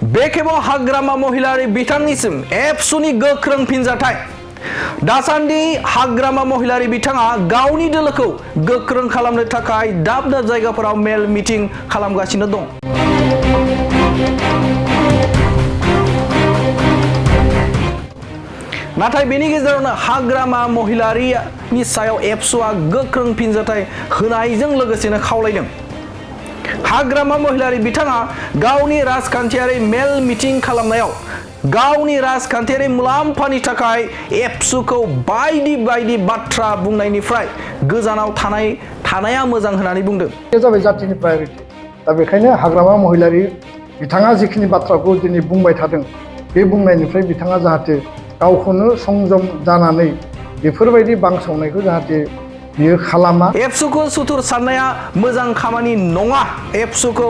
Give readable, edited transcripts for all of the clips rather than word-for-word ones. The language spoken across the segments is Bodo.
बेखेबाव हाग्रामा महिलारि बिथांनिसिम एबसुनि गोख्रों फिनजाथाय। दासान्दि हाग्रामा महिलारि बिथाङा गावनि दोलोखौ गोख्रों खालामनो थाखाय दाब दाब जायगाफोराव मेल मिटिं खालामगासिनो दं। नाथाय बेनि गेजेरावनो हाग्रामा महिलारिनि सायाव एबसुआ गोख्रों फिनजाथाय होनायजों लोगोसेनो खावलायदों। हाग्रामा महिलारि बिथाङा गावनि राजखान्थियारि मेल मिटिं खालामनायाव गावनि राजखान्थियारि मुलाम्फानि थाखाय एबसुखौ बायदि बायदि बाथ्रा बुंनायनिफ्राय गोजानाव थानाया मोजां होननानै बुंदों। बे जाबाय जातिनि प्रायरिटि। दा बेखायनो हाग्रामा महिलारि बिथाङा जिखिनि बाथ्राखौ दिनै बुंबाय थादों, बे बुंनायनिफ्राय बिथाङा जाहाथे गावखौनो संजम जानानै बेफोरबायदि बांसावनायखौ जाहाथे बियो खालामा। एबसुखौ सुथुर साननाया मोजां खामानि नङा। एबसुखौ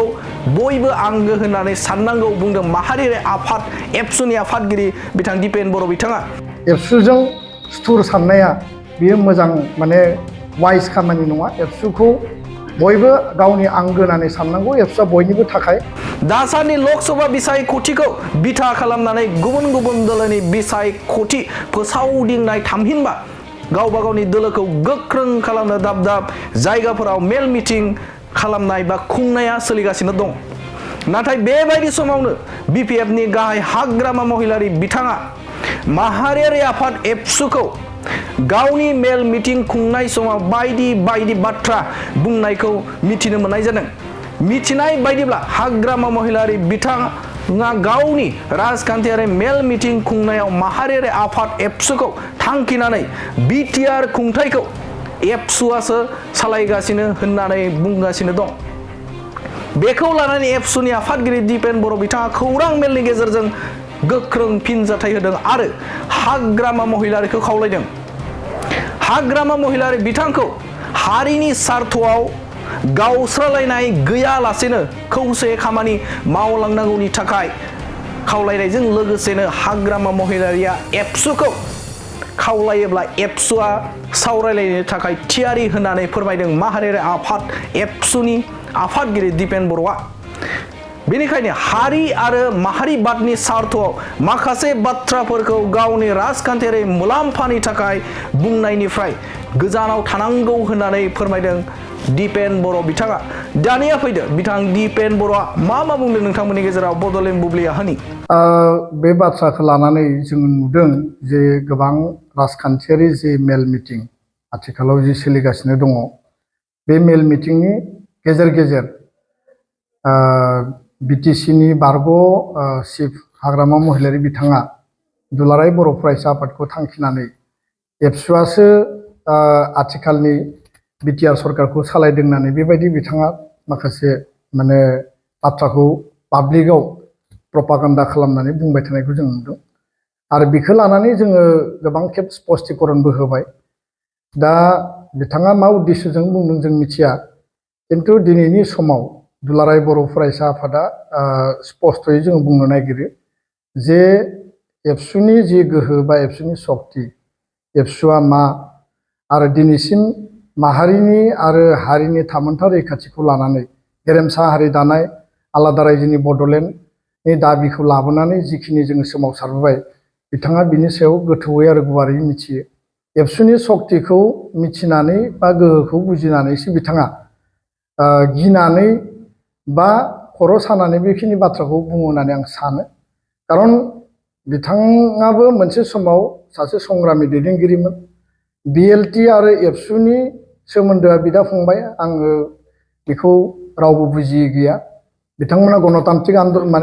बयबो आंगो होननानै साननांगौ बुंदों माहारियारि आफाद एबसुनि आफादगिरि बिथां दिपेन बर' बिथाङा। एबसुजों सुथुर साननाया बियो मोजां वाइस खामानि नङा। एबसुखौ बयबो गावनि आंगो होननानै साननांगौ। एबसुआ बयनिबो थाखाय। दासान्दि लकसभा बिसायख'थिखौ बिथा खालामनानै गुबुन गुबुन दोलोनि बिसायख'थि फोसावदिंनाय थामहिनबा गावबा गावनि दोलोखौ गोख्रों खालामनो दाब दाब जायगाफोराव मेल मिटिं खालामनाय बा खुंनाया सोलिगासिनो दं। नाथाय बेबायदि समावनो बिपिएफनि गाहाय हाग्रामा महिलारि बिथाङा माहारियारि आफाद एबसुखौ गावनि मेल मिटिं खुंनाय समाव बायदि बायदि बाथ्रा बुंनायखौ मिथिनो मोननाय जादों। मिथिनाय बायदिब्ला हाग्रामा महिलारि बिथाङा गावनि राजखान्थियारि मेल मिटिं खुंनायाव माहारियारि आफाद एबसुखौ थांखिनानै बिटिआर खुंथायखौ एबसुआसो सालायगासिनो होननानै बुंगासिनो दं। बेखौ लानानै एबसुनि आफादगिरि दिपेन बर' बिथाङा खौरां मेलनि गेजेरजों गोख्रों फिनजाथाय होदों आरो हाग्रामा महिलारिखौ खावलायदों। हाग्रामा महिलारि बिथांखौ हारिनि स्वार्थआव गावस्रालायनाय गैयालासेनो खौसे खामानि मावलांनांगौनि थाखाय खावलायनायजों लोगोसेनो हाग्रामा महिलारिया एबसुखौ खावलायोब्ला एबसुआ सावरायलायनो थाखाय थियारि होननानै फोरमायदों माहारियारि आफाद एबसुनि आफादगिरि दिपेन बर'आ। बेनिखायनो हारि आरो माहारिबादनि स्वार्थआव माखासे बाथ्राफोरखौ गावनि राजखान्थियारि मुलाम्फानि थाखाय बुंनायनिफ्राय गोजानाव थानांगौ होननानै फोरमायदों दिपेन बर' बिथाङा। दानिया फैदो बिथां दिपेन बर'आ मा बुंदों नोंथांमोननि गेजेराव बड'लेण्ड बुब्लिया होनि। बे बाथ्राखौ लानानै जों नुदों जे गोबां राजखान्थियारि जे मेल मिटिं आथिखालाव जि सोलिगासिनो दङ, बे मेल मिटिंनि गेजेर गेजेर बिटिसिनि बारग' चिफ हाग्रामा महिलारि बिथाङा दुलाराय बर' फरायसा आफादखौ थांखिनानै एबसुआसो आथिखालनि बिटिआर सरकारखौ सालायदों होननानै बेबायदि बिथाङा माखासे बाथ्राखौ पाब्लिकआव प्रपागान्डा खालामनानै बुंबाय थानायखौ जों नुदों। आरो बेखौ लानानै जोङो गोबां खेब स्पष्टीकरणबो होबाय। दा बिथाङा मा उद्देश्यजों बुंदों जों मिथिया, खिन्थु दिनैनि समाव दुलाराय बर' फरायसा आफादा स्पष्टयै जों बुंनो नागिरो जे एबसुनि जि गोहो बा एबसुनि सक्ति, एबसुआ मा आरो दिनैसिम माहारिनि आरो हारिनि थामोनथा रैखाथिखौ लानानै गेरेमसा हारि दानाय आलादा रायजोनि बड'लेण्डनि दाबिखौ लाबोनानै जिखिनि जोङो सोमावसारबोबाय, बिथाङा बिनि सायाव गोथौयै आरो गुवारै मिथियो। एबसुनि सक्तिखौ मिथिनानै बा गोहोखौ बुजिनानैसो बिथाङा गिनानै बा खर' सानानै बेखिनि बाथ्राखौ बुङो होननानै आं सानो। खारन बिथाङाबो मोनसे समाव सासे संग्रामि दैदेनगिरिमोन। बिएलटि आरो एबसुनि सोमोन्दोआ बिदा फंबाय, आङो बेखौ रावबो बुजियै गैया। बिथांमोना गणतान्त्रिक आन्दलन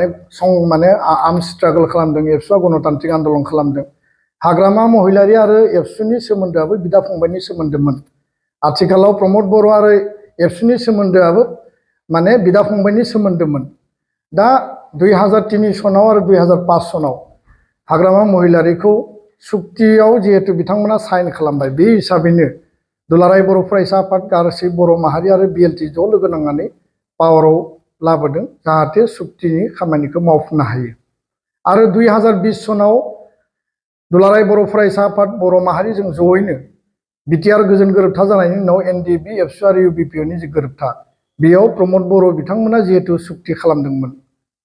आर्म स्ट्रागल खालामदों, एबसुआ गणतान्त्रिक आन्दलन खालामदों। हाग्रामा महिलारि आरो एबसुनि सोमोन्दोआबो बिदा फंबायनि सोमोन्दोमोन। आथिखालाव प्रमद बर' आरो एबसुनि सोमोन्दोआबो बिदा फंबायनि सोमोन्दोमोन। दा 2003 सनाव आरो 2005 सनाव हाग्रामा महिलारिखौ सुक्तियाव जिहेतु बिथांमोना साइन खालामबाय, बे हिसाबैनो दुलाराय बर' फरायसा आफाद गासै बर' माहारि आरो बिएलटि ज' लोगो नांनानै पावाराव लाबोदों जाहाथे सुक्तिनि खामानिखौ मावफुंनो हायो। आरो 2020 सनाव दुलाराय बर' फरायसा आफाद बर' माहारिजों जयैनो बिटिआर गोजोन गोरोबथा जानायनि उनाव एनडिएफबि एबसु आरो इउबिपिअनि जि गोरोबथा, बेयाव प्रमद बर' बिथांमोना जिहेतु सुक्ति खालामदोंमोन,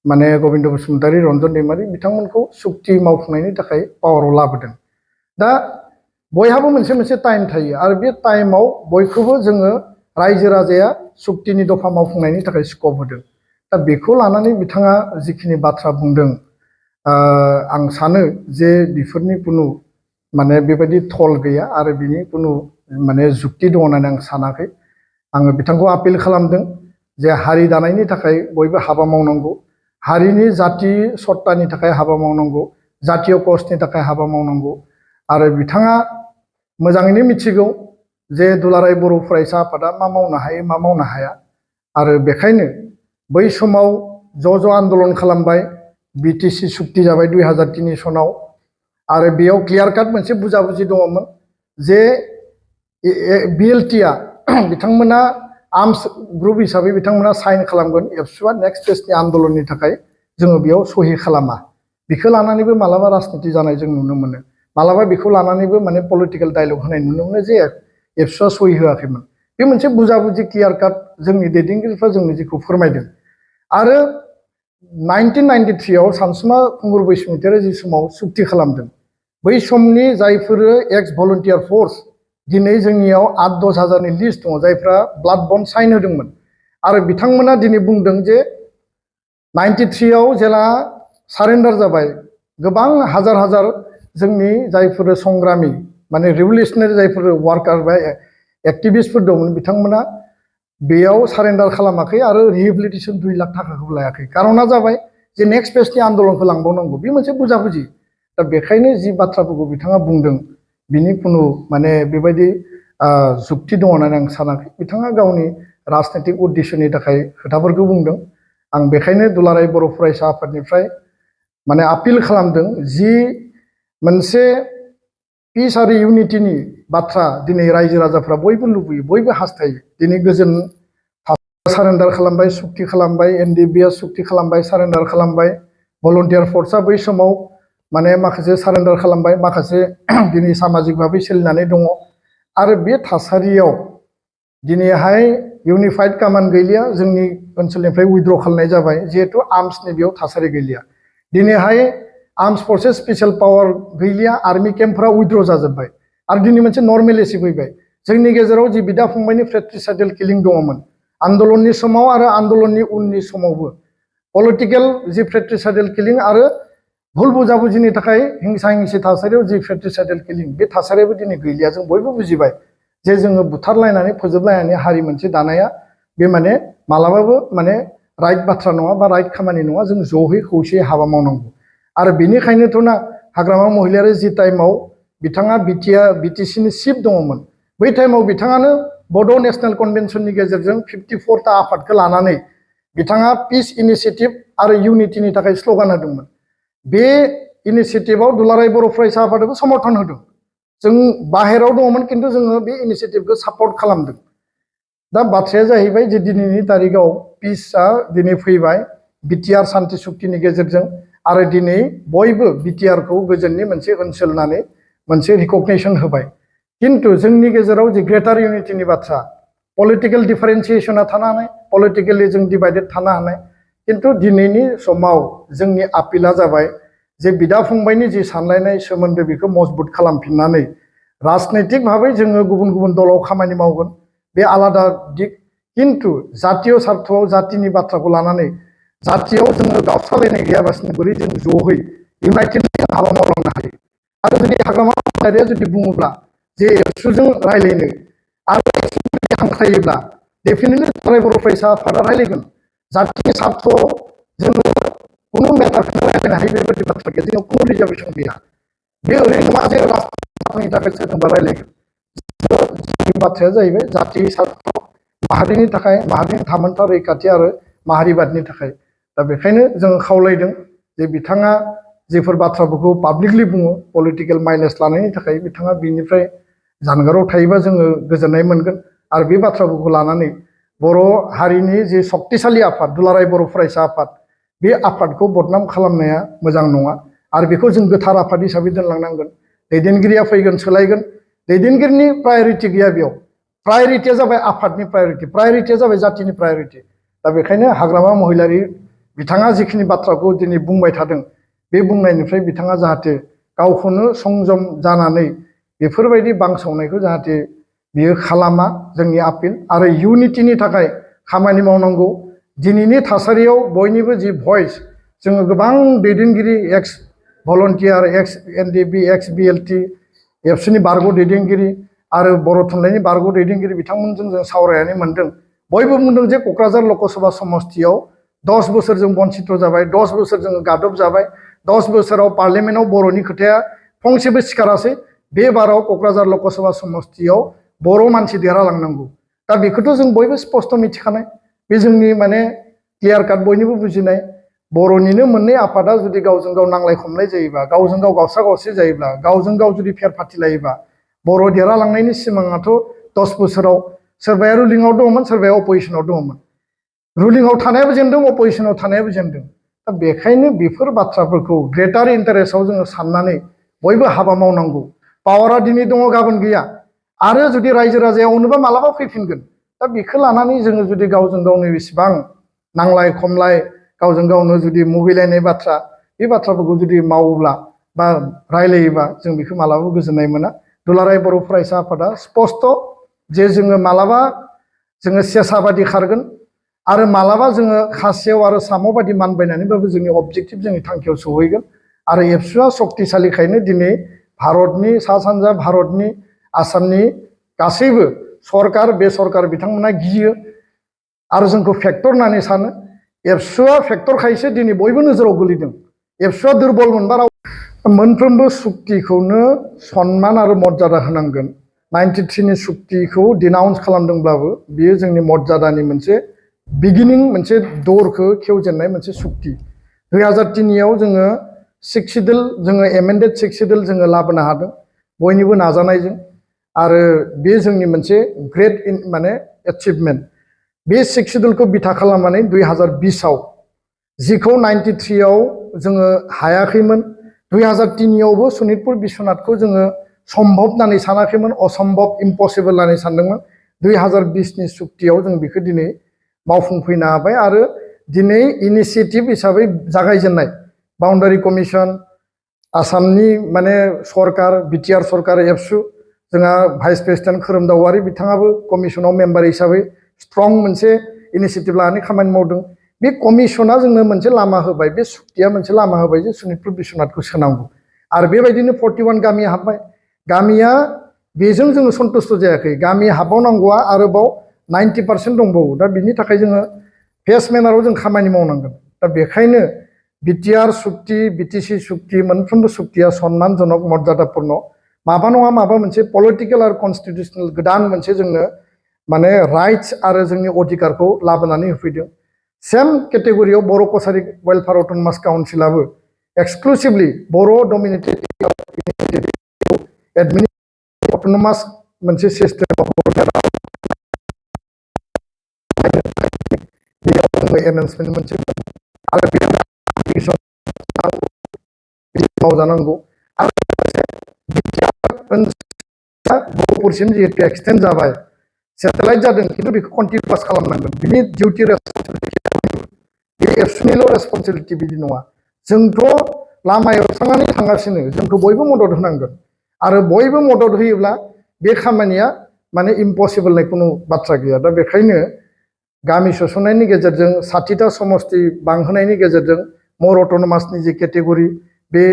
माने गबिन्द बसुमतारी रन्जन दैमारि बिथांमोनखौ सुक्ति मावफुंनायनि थाखाय पावाराव लाबोदों दा बयहाबो मोनसे मोनसे टाइम थायो आरो बे टाइमाव बयखौबो जोङो रायजो राजाया सुक्तिनि दफा मावफुंनायनि थाखाय स्कप होदों दा बेखौ लानानै बिथाङा जिखिनि बाथ्रा बुंदों आं सानो जे बेफोरनि कुनु माने बेबायदि थल गैया आरो बिनि कुनु माने जुक्ति दङ होननानै आं सानाखै आङो बिथांखौ आपिल खालामदों जे हारि दानायनि थाखाय बयबो हाबा मावनांगौ हारिनि जाति सत्तानि थाखाय हाबा मावनांगौ जातीय क'जनि थाखाय हाबा मावनांगौ आरो बिथाङा मोजाङैनो मिथिगौ जे दुलाराय बर' फरायसा आफादा मा मावनो हायो मा मावनो हाया आरो बेखायनो बै समाव ज' आन्दलन खालामबाय बिटिसि सुक्ति जाबाय 2003 सनाव आरो बेयाव क्लियार काट मोनसे बुजाबुजि दङमोन जे बिएलटिआ बिथांमोना आर्म्स ग्रुप हिसाबै बिथांमोना साइन खालामगोन एबसुआ नेक्स्ट फेजनि आन्दलननि थाखाय जोङो बेयाव सहि खालामा बेखौ लानानैबो मालाबा राजनिति जानाय जों नुनो मोनो मालाबा बेखौ लानानैबो माने पलिटिकेल डायलग होनाय नुनो मोनो जे एबसुआ सहि होआखैमोन बे मोनसे बुजाबुजि क्लियार काट जोंनि दैदेनगिरिफ्रा जोंनो जेखौ फोरमायदों आरो 1993 आव सानसुमा खुंगुर बैसोमुतियारि जि समाव सुक्ति खालामदों बै समनि जायफोर एक्स भलन्टियार फर्स दिनै जोंनियाव 8-10 हाजारनि लिस्ट दङ जायफ्रा ब्लाड बन्ड साइन होदोंमोन आरो बिथांमोना दिनै बुंदों जे 93 आव जेला सारेन्डार जाबाय गोबां हाजार हाजार जोंनि जायफोर संग्रामि माने रिभलिउसनारि जायफोर वार्कार बा एक्टिभिस्टफोर दंमोन बिथांमोना बेयाव सारेन्डार खालामाखै आरो रिहेबिलिटेसन 2 लाख थाखाखौबो लायाखै कारना जाबाय जे नेक्स्ट फेजनि आन्दलनखौ लांबावनांगौ बे मोनसे बुजाबुजि दा बेखायनो जि बाथ्राफोरखौ बिथाङा बुंदों बिनि कुनु माने बेबायदि जुक्ति दङ होननानै आं सानाखै बिथाङा गावनि राजनैतिक उद्देश्यनि थाखाय खोथाफोरखौ बुंदों आं बेखायनो दुलाराय बर' फरायसा आफादनिफ्राय माने आपिल खालामदों जि मोनसे पिस आरो इउनिटिनि बाथ्रा दिनै रायजो राजाफ्रा बयबो लुबैयो बयबो हास्थायो दिनै गोजोन सारेन्डार खालामबाय सुक्ति खालामबाय एनडिबिआ सुक्ति खालामबाय सारेन्डार खालामबाय भलन्टियार फर्सआ बै समाव माने माखासे सारेन्डार खालामबाय माखासे दिनै सामाजिक भाबै सोलिनानै दङ आरो बे थासारियाव दिनैहाय इउनिफाइड कामान गैलिया जोंनि ओनसोलनिफ्राय उइद्र खालामनाय जाबाय जिहेतु आर्म्सनि बेयाव थासारि गैलिया दिनैहाय आर्म्स फर्सेस स्पेशल पावार गैलिया आर्मी केम्पफोरा उइद्र जाजोब्बाय आरो दिनै मोनसे नर्मेलिटी फैबाय जोंनि गेजेराव जि बिदा फंबायनि फ्रेट्रिसाइडेल किलिं दङमोन आन्दलननि समाव आरो आन्दलननि उननि समावबो पलिटिकेल जि फ्रेट्रिसाइडेल किलिं आरो भुल बुजाबुजिनि थाखाय हिंसा हिंसि थासारियाव जि फ्रेट्रिसाइडेल किलिं बे थासारियाबो दिनै गैलिया जों बयबो बुजिबाय जे जोङो बुथारलायनानै फोजोबलायनानै हारि मोनसे दानाया बे माने मालाबाबो माने राइट बाथ्रा नङा बा राइट खामानि नङा जों ज'है खौसेयै हाबा मावनांगौ आरो बेनिखायनोथ' ना हाग्रामा महिलारि जि टाइमाव बिथाङा बिटिसिनि चिफ दङमोन बै टाइमाव बिथाङानो बड' नेशनेल कनभेनसननि गेजेरजों 54टा आफादखौ लानानै बिथाङा पिस इनिशिएटिभ आरो इउनिटिनि थाखाय स्ल'गान होदोंमोन बे इनिशिएटिभआव दुलाराय बर' फरायसा आफादाबो समर्थन होदों जों बाहेराव दङमोन खिन्थु जोङो बे इनिशिएटिभखौ सापर्ट खालामदों दा बाथ्राया जाहैबाय जे दिनैनि तारिखआव पिसआ दिनै फैबाय बिटिआर सान्ति सुक्तिनि गेजेरजों आरो दिनै बयबो बिटिआरखौ गोजोननि मोनसे ओनसोल होननानै मोनसे रिकगनाइसन होबाय किन्तु जोंनि गेजेराव जि ग्रेटार इउनिटिनि बाथ्रा पलिटिकेल डिफारेन्सिएसना थानो हानाय पलिटिकेलि जों डिभाइडेड थानो हानाय किन्तु दिनैनि समाव जोंनि आपिला जाबाय जे बिदा फंबायनि जि सानलायनाय सोमोन्दो बेखौ मजबुत खालामफिननानै राजनैतिक भाबै जोङो गुबुन गुबुन दलाव खामानि मावगोन बे आलादा दिग किन्तु जातीय सार्थआव जातिनि बाथ्राखौ लानानै जातियाव जोङो गावस्रालायनाय गैयाबासिनो बोरै जों ज'है इउनाइटेडलि हाबा मावलांनो हायो आरो जुदि हाग्रामा महिलारिया जुदि बुङोब्ला जे एबसुजों रायलायनो आरो हांख्रायोब्ला डेफिनेटलि दुलाराय बर' फरायसा आफादा रायलायगोन जातिनि सार्थआव जोङो कुनु मेटारखौनो रायलायनो हायो बेबायदि बाथ्रा गैया जोंनाव कुनु रिजार्भेसन गैया बे ओरैनो नङा जे राजनि थाखाय सोरजोंबा रायलायगोन बाथ्राया जाहैबाय जाति सार्थ माहारिनि थाखाय माहारिनि थामोनथा रैखाथि आरो माहारिबादनि थाखाय दा बेखायनो जों खावलायदों जे बिथाङा जेफोर बाथ्राफोरखौ पाब्लिकलि बुङो पलिटिकेल माइलेज लानायनि थाखाय बिथाङा बिनिफ्राय जानगाराव थायोबा जोङो गोजोननाय मोनगोन आरो बे बाथ्राफोरखौ लानानै बर' हारिनि जि सक्तिशालि आफाद दुलाराय बर' फरायसा आफाद बे आफादखौ बदनाम खालामनाया मोजां नङा आरो बेखौ जों गोथार आफाद हिसाबै दोनलांनांगोन दैदेनगिरिया फैगोन सोलायगोन दैदेनगिरिनि प्रायरिटि गैया बेयाव प्रायरिटिया जाबाय आफादनि प्रायरिटिया जाबाय जातिनि प्रायरिटि दा बेखायनो हाग्रामा महिलारि बिथाङा जिखिनि बाथ्राखौ दिनै बुंबाय थादों बे बुंनायनिफ्राय बिथाङा जाहाथे गावखौनो संजम जानानै बेफोरबायदि बांसावनायखौ जाहाथे बियो खालामा जोंनि आपिल आरो इउनिटिनि थाखाय खामानि मावनांगौ दिनैनि थासारियाव बयनिबो जि भइस जोङो गोबां दैदेनगिरि एक्स भलन्टियार एक्स एनडिबि एक्स बिएलटि एबसुनि बारग' दैदेनगिरि आरो बर' थुनलाइनि बारग' दैदेनगिरि बिथांमोनजों जों सावरायनानै मोनदों बयबो बुंदों जे क'क्राझार लकसभा समस्तियाव 10 बोसोर जों बन्सित जाबाय 10 बोसोर जोङो गादब जाबाय 10 बोसोराव पार्लियामेन्टआव बर'नि खोथाया फंसेबो सिखारासै बे बाराव क'क्राझार लकसभा समस्तियाव बर' मानसि देरहालांनांगौ दा बेखौथ' जों बयबो स्पस्ट मिथिखानाय बे जोंनि माने क्लियार काट बयनिबो बुजिनाय बर'निनो मोननै आफादा जुदि गावजों गाव नांलाय खमलाय जायोबा गावजों गाव गावस्रा गावस्रि जायोब्ला गावजों गाव जुदि फेर फाथिलायोबा बर' देरहालांनायनि सिमाङाथ' 10 बोसोराव सोरबाया रुलिंआव दङमोन सोरबाया अपोजिसनाव दङमोन रुलिंआव थानायाबो जेनदों अपोजिसनाव थानायाबो जेनदों दा बेखायनो बेफोर बाथ्राफोरखौ ग्रेटार इन्टारेस्टआव जोङो साननानै बयबो हाबा मावनांगौ पावारा दिनै दङ गाबोन गैया आरो जुदि रायजो राजाया अनोबा मालाबा फैफिनगोन दा बेखौ लानानै जोङो जुदि गावजों गावनो बेसेबां नांलाय खमलाय गावजों गावनो जुदि मुगैलायनाय बाथ्रा बे बाथ्राफोरखौ जुदि मावोब्ला बा रायलायोबा जों बेखौ मालाबाबो गोजोननाय मोना दुलाराय बर' फरायसा आफादा स्पस्ट जे जोङो मालाबा जोङो सेसा बादि खारगोन आरो मालाबा जोङो खासेव आरो साम' बादि मानबायनानैबाबो जोंनि अबजेक्टिभ जोंनि थांखियाव सहैगोन आरो एबसुआ शक्तिशालिखायनो दिनै भारतनि सा सानजा भारतनि आसामनि गासैबो सरकार बे सरकार बिथांमोना गियो आरो जोंखौ फेक्टर होननानै सानो एबसुआ फेक्टरखायसो दिनै बयबो नोजोराव गोलैदों एबसुआ दुरबल मोनबा मोनफ्रोमबो सुक्तिखौनो सनमान आरो मर्यादा होनांगोन 93नि सुक्तिखौ डिनाउन्स खालामदोंब्लाबो बियो जोंनि मर्यादानि मोनसे बिगिनिं मोनसे दरखौ खेवजेननाय मोनसे सुक्ति 2003आव जोङो 6 सिडुल जोङो एमेन्डेड 6 सिडुल जोङो लाबोनो हादों बयनिबो नाजानायजों आरो बे जोंनि मोनसे ग्रेट माने एचिभमेन्ट बे 6 सिडुलखौ बिथा खालामनानै 2020आव जिखौ 93आव जोङो हायाखैमोन 2003आवबो सनितपुर बिश्वनाथखौ जोङो सम्भब होननानै सानाखैमोन असम्भब इम्पसिबल होननानै सानदोंमोन 2020नि सुक्तियाव जों बेखौ दिनै मावफुंफैनो हाबाय आरो दिनै इनिसियेटिभ हिसाबै जागायजेननाय बाउन्डारि कमिसन आसामनि माने सरकार बिटिआर सरकार एबसु जोंहा भाइस प्रेसिडेन्ट खोरोमदाव औवारि बिथाङाबो कमिसनाव मेम्बार हिसाबै स्ट्रं मोनसे इनिसियेटिभ लानानै खामानि मावदों बे कमिसना जोंनो मोनसे लामा होबाय बे सुक्तिया मोनसे लामा होबाय जे सनितपुर बिश्वनाथखौ सोनांगौ आरो बेबायदिनो 41 गामि हाबबाय गामिया बेजों जोङो सन्तुष्ट जायाखै गामि हाबबावनांगौआ आरोबाव 90% दंबावो दा बिनि थाखाय जोङो फेस मेनाराव जों खामानि मावनांगोन दा बेखायनो बिटिआर सुक्ति बिटिसि सुक्ति मोनफ्रोमबो सुक्तिया सन्मानजनक मर्यादापूर्ण माबा नङा माबा मोनसे पलिटिकेल आरो कनस्टिटिउसनेल गोदान मोनसे जोंनो माने राइट्स आरो जोंनि अधिकारखौ लाबोनानै होफैदों सेम केटेगरियाव बर' कसारि वेलफेयार अट'नमास काउन्सिलाबो एक्सक्लुसिभलि बर' डमिनेटेड अट'नमास मोनसे सिस्टेम एनाउन्समेन्ट मोनसे आरो मावजानांगौ आरो बर'फोरसिम जिहेतु एक्सटेन्ड जाबाय सेटेलाइट जादों खिन्थु बेखौ कन्टिनिउवास खालामनांगोन बिनि डिउटि बे एबसुनिल' रेसपन्सिबिलिटि बिदि नङा जोंथ' लामायाव थांनानै थांगासिनो जोंखौ बयबो मदद होनांगोन आरो बयबो मदद होयोब्ला बे खामानिया माने इम्पसिबोल होननाय खुनु बाथ्रा गैया दा बेखायनो गामि सोसननायनि गेजेरजों 60टा समस्ति बांहोनायनि गेजेरजों मर अट'नमासनि जि केटेगरि बे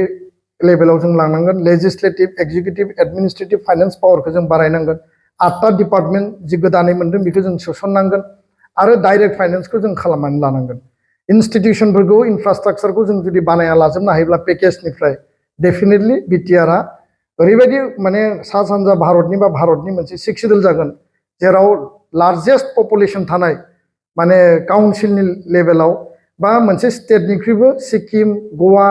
लेभेलाव जों लांनांगोन लेजिस्लेटिभ एक्जिकिउटिभ एडमिनिस्ट्रेटिभ फाइनेन्स पावारखौ जों बारायनांगोन 8टा डिपार्टमेन्ट जि गोदानै मोन्दों बेखौ जों सोसननांगोन आरो डाइरेक्ट फाइनेन्सखौ जों खालामनानै लानांगोन इन्स्टिटिउसनफोरखौ इनफ्रास्ट्राक्चारखौ जों जुदि बानायना लाजोबनो हायोब्ला पेकेजनिफ्राय डेफिनेटलि बिटिआरआ ओरैबायदि माने सा सानजा भारतनि बा भारतनि मोनसे 6 सिडुल जागोन जेराव लार्जेस्ट पपुलेसन थानाय माने काउन्सिलनि लेभेलाव बा मोनसे स्टेटनिख्रुइबो सिक्किम गवा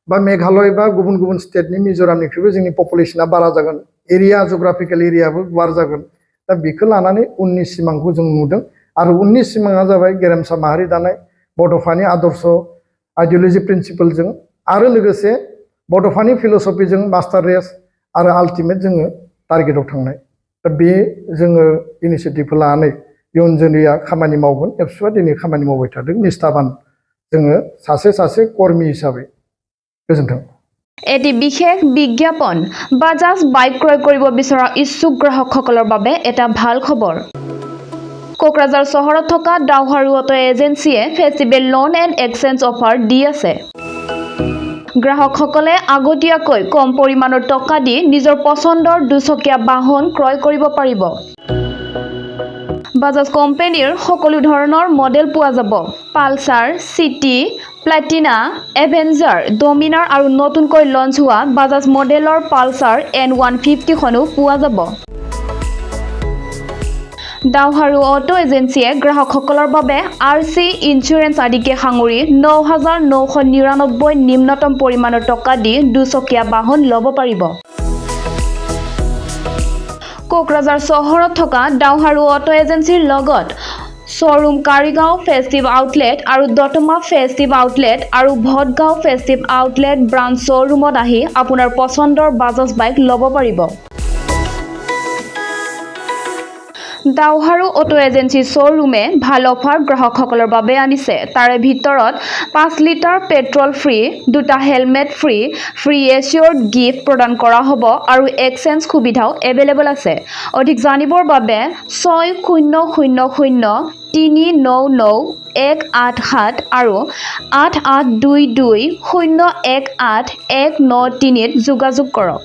बा मेघालय बा गुबुन गुबुन स्टेटनि मिज'रामनिख्रुइबो जोंनि पपुलेसना बारा जागोन एरिया जग्राफिकेल एरियाबो गुवार जागोन दा बेखौ लानानै उननि सिमांखौ जों नुदों आरो उननि सिमाङा जाबाय गेरेमसा माहारि दानाय बड'फानि आदर्श आइडिअलजि प्रिन्सिपलजों आरो लोगोसे बड'फानि फिल'सफिजों मास्टार रेस आरो आल्टिमेट जोङो टारगेटआव थांनाय दा बे जोङो इनिसियेटिभखौ लानानै इयुन जोलैया खामानि मावगोन एबसुआ दिनै खामानि मावबाय थादों निस्थाबान जोङो सासे सासे कर्मी हिसाबै गोजोन्थों। এটি বিশেষ বিজ্ঞাপন বাজাজ বাইক ক্ৰয় কৰিব বিচৰা ইচ্ছুক গ্ৰাহকসকলৰ বাবে এটা ভাল খবৰ। কোকৰাঝাৰ চহৰত থকা ডাউহাৰু অটো এজেন্সিয়ে festival loan and exchange offer দি আছে। গ্ৰাহকসকলে আগতীয়াকৈ কম পৰিমাণৰ টকা দি নিজৰ পছন্দৰ দুচকীয়া বাহন ক্ৰয় কৰিব পাৰিব। বাজাজ কোম্পানীৰ সকলো ধৰণৰ মডেল পোৱা যাব। Pulsar, city, Platina, avenger, Dominar আৰু নতুনকৈ লঞ্চ হোৱা বাজাজ মডেলৰ পালচাৰ N150 খনো পোৱা যাব। ডাউহাৰু অটো এজেন্সিয়ে গ্ৰাহকসকলৰ বাবে RC ইঞ্চুৰেঞ্চ আদিকে সাঙুৰি 9,999 নিম্নতম পৰিমাণৰ টকা দি দুচকীয়া বাহন ল'ব পাৰিব। কোকৰাঝাৰ চহৰত থকা ডাউহাৰু অটো এজেন্সিৰ লগত শ্বৰুম কাৰিগাঁও ফেষ্টিভ আউটলেট আৰু দতমা ফেষ্টিভ আউটলেট আৰু ভটগাঁও ফেষ্টিভ আউটলেট ব্ৰাঞ্চ শ্বৰুমত আহি আপোনাৰ পছন্দৰ বাজাজ বাইক ল'ব পাৰিব। ডাউহাৰু অটো এজেন্সি শ্বৰুমে ভাল অফাৰ গ্ৰাহকসকলৰ বাবে আনিছে। তাৰে ভিতৰত 5 লিটাৰ পেট্ৰল ফ্ৰী, 2টা হেলমেট ফ্ৰী, ফ্ৰী এচিয়ৰ্ড গিফ্ট প্ৰদান কৰা হ'ব আৰু এক্সচেঞ্জ সুবিধাও এভেইলেবল আছে। অধিক জানিবৰ বাবে 6000-399-187 আৰু 8822-018-193 যোগাযোগ কৰক।